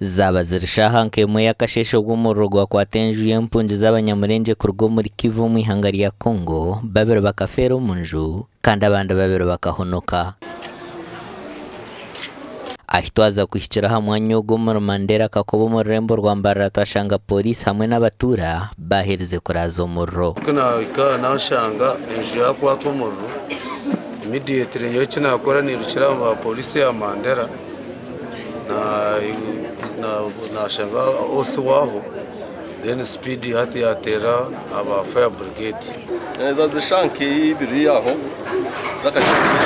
Zaaba ziri shaaha nk'emwe y'akasheeshe obwo omuriro gwakwata enju y'empungi z'abanyamurengye kuruga omuri Kivu omu ihanga rya Congo, babiri bakafeera omu nju kandi abandi babiri bakahonoka. Ahi twaza kuhikira aha mwanya ogu omuri Mandera Kakobe omu rurembo rwa Mbarara twashanga pooriisi hamwe n'abatuura baaherize kuraaza omuriro. Ku naahika aha naashanga enju yaakwatwa omuriro, immediately nyowe eki naakora nairukira aha pooriisi ya Mandera. Nashanga OC waaho then speed hati yateera aba fire brigade. Ezo zishaaha nk'eibiri aho z'akasheeshe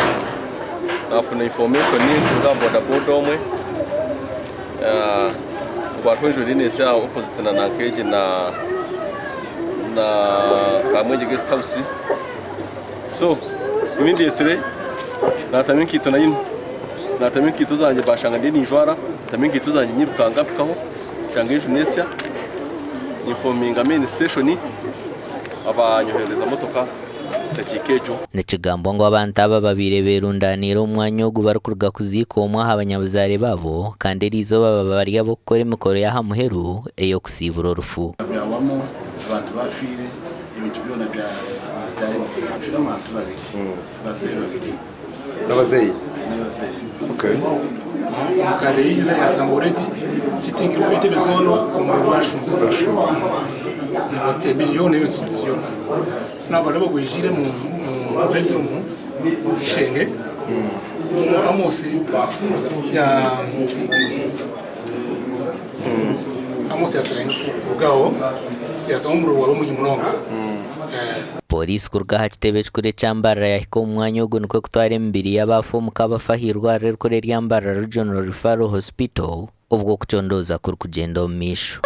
nafuna information kuruga aha bodaboda omwe ngu hariho enju eriyo nesya opposite na nanka egi na Kamwengye guest house so immediately natamu enkaito na Naatamu enkaito zangye baashanga ndiyo ninjwara, ntamu enkaito zangye nyirukanga mpikaho nshanga enju nesya, ninfominga main station abanyoherereza motoka dakiika egyo. Nikigambwa ngu abantu aba babaire berundaniire omu mwanya ogu barikuruga kuziika omwe aha banyabuzaare baabo kandi eriizooba baba bari ab'okukora emikoro y'aha muheru ey'okusiibura orufu. Byawamu abantu bafiire ebintu byona byaizire hafiire abantu babiri abazeeyi babiri. N'abazeeyi? N'abazeeyi. Okay. Omukade yaiza yasanga already sitting room entebe zoona omuriro gwashuma. Gwashuma. Ebiri yoona yona yona. Nabari abagwijiire mu bedroom kishenge Amos ya Amos yaturaine kurugaho yasanga omuriro gwaba mwingi munonga. Pooriisi kuruga aha kitebe ekikuru ekya Mbarara yahika omu mwanya ogu nikwo kutwara emibiri y'abaafa omu kabafu ah'eirwariro erikuru erya Mbarara Regional Referral Hospital obwo okucondooza kurikugyenda omu maisho.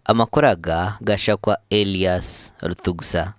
Amakuru aga gashakwa Elias Rutugusa.